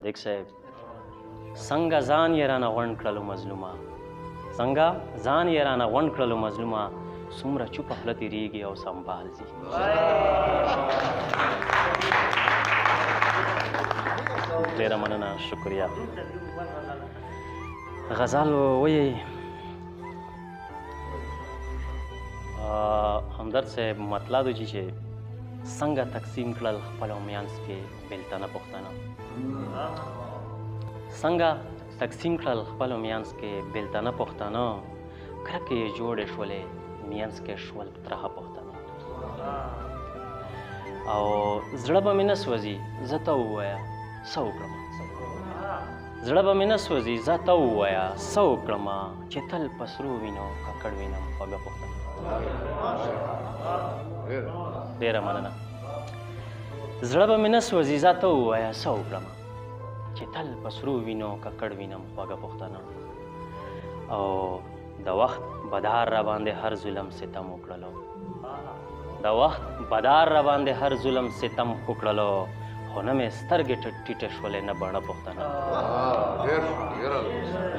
صادق صاحب څنګه ځان یې رانه غونډ کړلو مظلومه، څنګه ځان یې رانه غونډ کړلو مظلومه، څومره چوپه خوله تېرېږي او سمبال ځي. ډېره مننه، شکریه. غزل وایي همدرد صاحب مطلب دی چې څنګه تقسیم کړل خپلو مینځ کې بېلتانه پښتانه، څنګه تقسیم کړل خپلو مینځ کې بېلتانه پښتانه، کرکې یې جوړې شولې مینځ کې شول ترهه پښتانه. او زړه به مې نه سوځي زه ته ووایه څه وکړم، زړه به مې نه سوځي زه ته ووایه څه وکړم، چې تل په سرو وینو ککړ وینم خوږه پښتنه. ډېره مننه. زړه به مې نه سوځي زه ته ووایه څه وکړم، چې تل په سرو وینو ککړ وینم خوږه پښتنه. او د وخت بدار را باندې هر ظلم ستم وکړلو، د وخت بدار را باندې هر ظلم ستم وکړلو، خو نه مې سترګې ټیټې شولې نه بڼه پښتنه.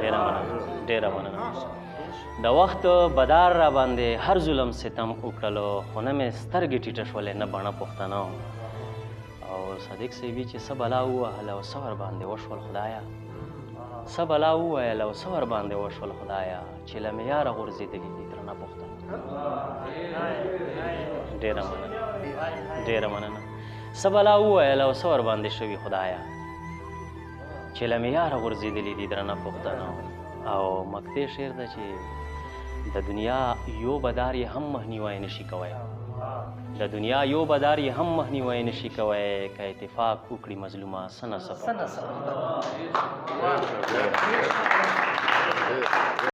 ډېره مننه، ډېره مننه. د وخت بدار را باندې هر ظلم ستم وکړلو، خو نه مې سترګې ټیټه شولې نه بڼه پښتنه. او صادق صاحب چې څه بلا ووهله او څه ورباندې وشول خدایه، څه بلا وویل او څه ورباندې وشول خدایه، چې له معیاره غورځېدلي دي درنه پښتنه. ډېره مننه، ډېره مننه. څه بلا وویل او څه ورباندې شوي خدایه، چې له معیاره غورځېدلي دي درنه پښتنه. او مقطع شعر ده چې د دنیا یو بدار یې هم مخنیوی نشي کوی، د دنیا یو بدار یې هم مخنیوی نشي کوی، که اتفاق وکړي مظلومه څه نه څه.